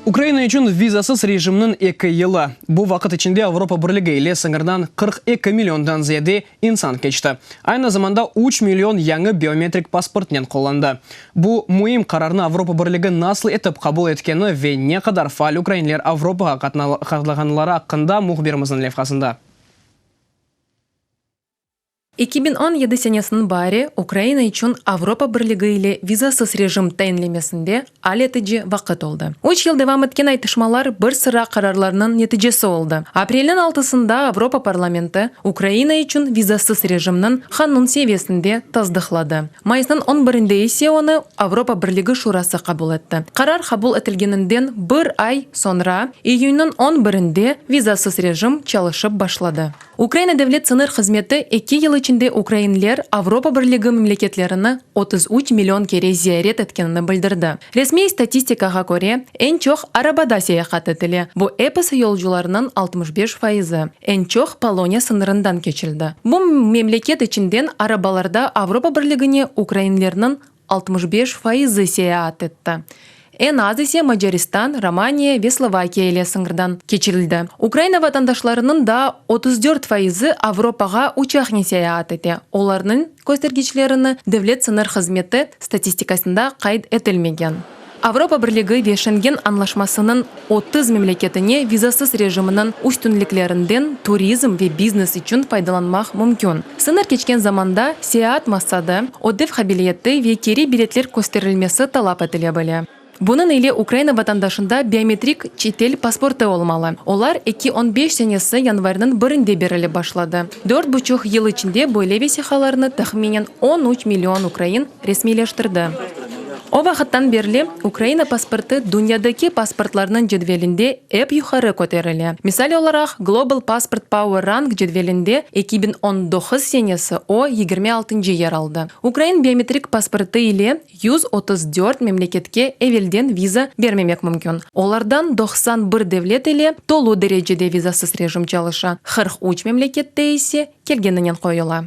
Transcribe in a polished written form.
Ukraina içün vizasız rejimniñ eki yılı. Bu vaqıt içinde Avropa Birligi ile sıñırdan 42 milliondan ziyade insan keçti. Aynı zamanda üç million yañı biometrik pasportnen qullandı. Bu müim qararnı Avropa Birligi nasıl etip qabul etkeni ve ne qadar faal ukrainler Avropağa qatnağanları aqqında mühbirimizniñ levhasında. 2017 senesiniñ baari Ukraina içün Avropa Birligi ile vizasız rejim tayinlemesinde al etici vaqıt oldı. Üç yıl devam etken aytışmalar bir sıra qararlarnıñ neticesi oldı. Aprelniñ altısında Avropa parlamenti Ukraina içün vizasız rejimniñ qanun seviyesinde tasdıqladı. Mayısnıñ on birinde ise onı Avropa Birligi Şurası qabul etti. Qarar qabul etilgeninden bir ay soñra, iyünniñ on birinde vizasız rejim çalışıp başladı. Ukraina Devlet sıñır hızmeti eki yıl içinde ukrainler Avropa Birligi memleketlerini 33 million kere ziyaret etkenini bildirdi. Resmiy statistikağa köre, eñ çoq arabada seyahat etile, bu episi yolcularnıñ 65 faizi. Eñ çoq Poloniya sıñırından keçildi. Bu memleket içinden arabalarda Avropa Birligine ukrainlerniñ 65 faizi seyaat etti. Eñ az ise Macaristan, Romaniya ve Slovakiya ile sıñırdan keçirildi. Ukraina vatandaşlarınıñ daa 34 faizi Avropağa uçaqnen seyaat ete, olarnıñ köstergiçlerini Devlet sıñır hızmeti statistikasında qayd etilmegen. Avropa Birligi ve Şengen añlaşmasınıñ 30 memleketine vizasız rejiminiñ üstünliklerinden turizm ve biznes içün faydalanmaq mümkün. Sıñır keçken zamanda seyaat maqsadı, ödev qabiliyeti ve keri biletler kösterilmesi talap etile bile. Bunıñ ile Ukraina vatandaşında biometrik çetel pasportı olmalı. Olar eki on beş senesi yanvarniñ birinde berilip başladı. Dört buçuq yıl içinde böyle vesiqalarnı tahminen 13 million ukrain resmiyleştirdi. O vaqıttan berli Ukraina pasportı dünyadaki pasportlarnıñ cedvelinde ep yuqarı köterile. Misal olaraq, Global Passport Power Rank cedvelinde 2019 senesi o yigirmi altıncı yer aldı. Ukrain biometrik pasportı ile 134 memleketke evelden viza bermemek mümkün. Olardan 91 devlet ile tolu derecede vizasız rejim çalışa, 43 memlekette ise kelgeninen qoyula.